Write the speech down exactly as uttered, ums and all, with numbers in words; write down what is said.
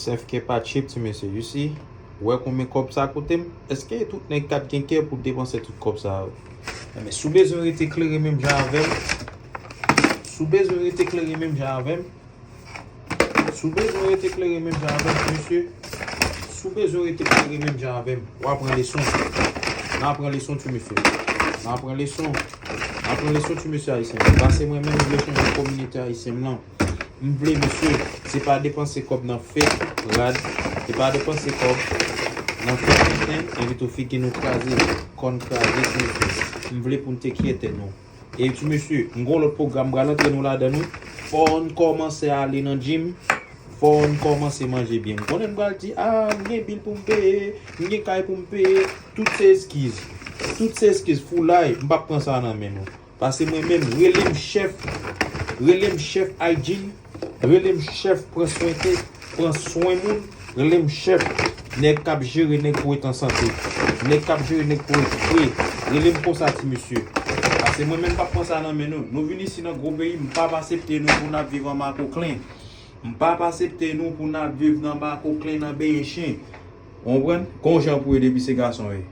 Sèf kè pa cheap, ti mesye. You see? Ou wè konbyen kòb sa koute m? Èske tout nèg k ap gen kè pou depanse tout kòb sa yo? Enben, si w bezwen rete klere menm jan avè m, si w bezwen rete klere menm jan avè m, si w bezwen rete klere menm jan avè m, ti mesye, si w bezwen rete klere menm jan avè m, w a pran leson. N a pran leson, ti mesye. N a pran leson. N a pran leson, ti mesye ayisyen. Pase mwen menm, m vle chanje kominote ayisyen m lan. M vle, mesye, se pa depanse kòb nan fèk rad, se pa depanse kòb nan fèk tenten, envite w figi nou kraze, kòn kraze, ti mesye. M vle pou n te kyète nou. E ti mesye, m gon lòt pwogram, m pral antre nou ladan nou. Fò n kòmanse ale nan gym, fò n kòmanse manje byen. M konnen n pral di, a, m gen bil pou m peye, m gen kay pou m peye, tout se eskiz. Tout se eskiz, foulay, m p ap pran sa nan men nou. Pase mwen menm, rele m chèf, rele m chèf hygiene, rele m chèf pran swen te, pran swen moun, rele m chèf nèg k ap jere nèg pou ret an sante, nèg k ap jere nèg pou ret fre, rele m konsa ti mesye. Pase mwen menm p ap pran sa nan men nou. Nou vin isi nan gwo peyi, m p ap asepte nou pou n ap viv an makoklen. M p ap asepte nou pou n ap viv nan makoklen, nan benyen chen. Ou konprann? Gon jan pou ye depi se gason ye.